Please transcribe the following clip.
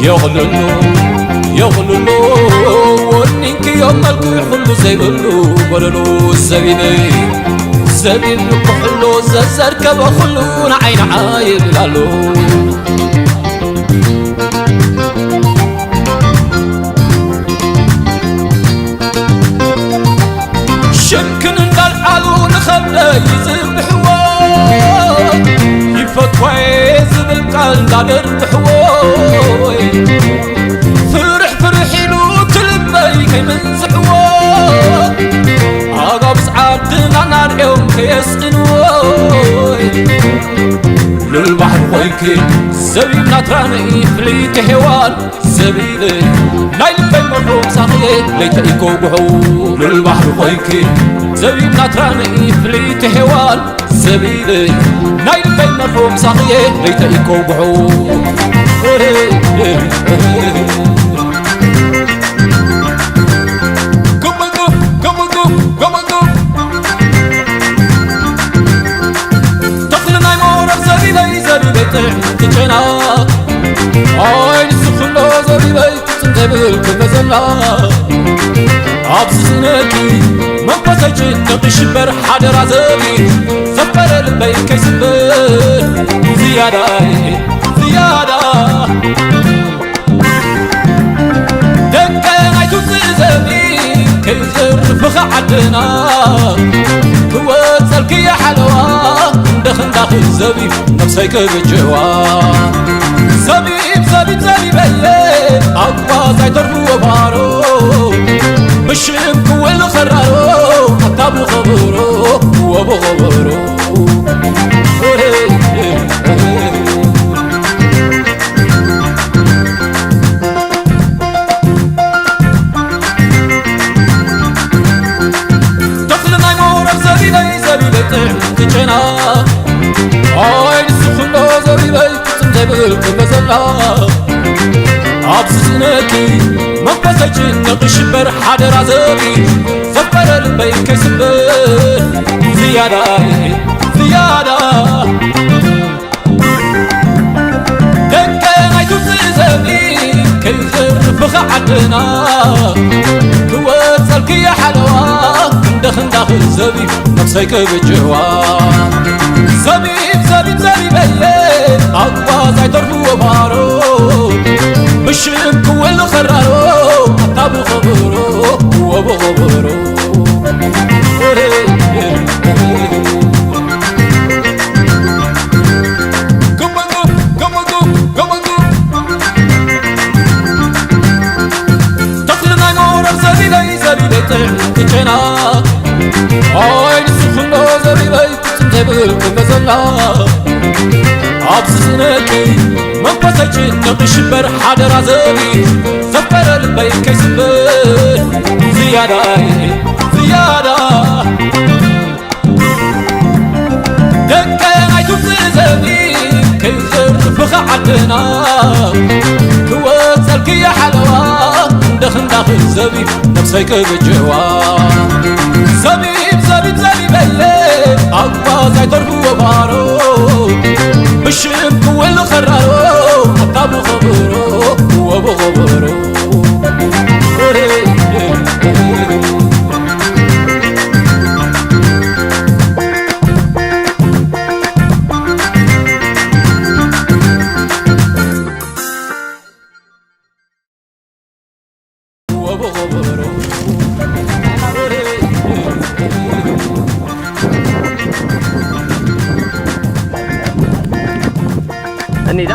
የቕልሎ የቕልሎ ወኒንክዮ መልክዕ ኩሉ ዘይብሉ ጎደሎ ዘቢበይ ዘቢብ ኩሕሎ ዘዘርከበ ኩሉ ንዓይ ንዓይ ይብል ኣሎ። ሽምክን እንዳልዓሉ ንኸብደይ ይዝብሕዎ ይፈትዋየ ዝብል ቃል እንዳደርብሕዎ ፍርሕ ፍርሕ ኢሉ ትልበይ ከይምንዝዕዎ ኣጋብዝ ዓድና ናርዮም ከየስእንዎ ሉል ባሕሪ ኮይንኪ ዘቢብ ናትራነይ ፍልይቲ ሔዋን ዘቢበይ ናይ ልበይ መርሑ ምሳኽየ ለይተ ኢኮ ጉሑ ሉል ባሕሪ ኮይንኪ ዘቢብ ናትራነይ ፍልይቲ ሔዋን ዘቢበይ ናይ ልበይ መርሑ ምሳኽየ ለይተ ኢኮ ጉሑ ተኽሊ ናይ ሞረር ዘቢበይ ዘቢበይ ጥዕምቲ ጨና ኣይ ንስኽሎ ዘቢበይ ፍጽም ዘብል ክበዘላ ኣብዚ ስነኪ መንፈሰይ ጭንቕ ይሽበር ሓደራ ዘቢ ዘፈረ ልበይ ከይስበር ዝያዳ ዝያዳ ደቀ ናይ ትውፅእ ዘቢ ከይዘርፍኻ ዓድና ክወፀልክየ ሓለዋ እንደኽንዳኽ ዘቢ ነብሰይ ክብጀዋ ዘቢብ ዘቢብ ዘቢበየ ኣጓዝ ኣይተርፍዎ ባሮ ብሽም ክውል ኸራሮ ኣታ ብኸበሮ ወብኸበሮ ተኽሊ ናይ ሞረር ዘቢበይ ዘቢበይ ጥዕምቲ ጨና ኣይ ንስኽሎ ዘቢበይ ፍጽም ዘብል ክበዘላ ኣብዚ ስነኪ መንፈሰይ ጭንቕ ሽበር ሓደራ ዘቢ ዘፈረ ልበይ ከይስበር ዝያዳ ዝያዳ ደቀ ናይ ትውፅእ ዘቢ ከይዘርፍኻ ዓድና ክወፀልክየ ሓለዋ እንደ ክንዳኽ ዘቢ ነብሰይ ክብጅዋ ዘቢብ ዘቢብ ዘቢበየ ኣጓዝ ኣይተርፍዎ ባሮ ብሽም ክውል ኸራሮ ኣታ ብኸበሮ ወብኸበሮ ተኽሊ ናይ ሞረር ዘቢበይ ዘቢበይ ጥዕምቲ ጨና ኣይ ንስኽሎ ዘቢበይ ፍጽም ዘይብል ክበዘላ ኣብዚ ስነኪ መንፈሰይ ጭንቕ ሽበር ሓደራ ዘቢ ዘፈረ ልበይ ከይስበር ዝያዳ ዝያዳ ደቀ ናይ ትውፅእ ዘቢ ከይዘርፍኻ ዓድና ክወፀልክየ ሓለዋ እንደ ክንዳኽ ዘቢ ነብሰይ ክብጀዋ ዘቢብ ዘቢብ ዘቢበየ ኣጓዝ ኣይተርፍዎ ባሮ ብሽም ክውል ኸራሮ ኣታ ብኸበሮ ወብኸበሮ እንሂዳ።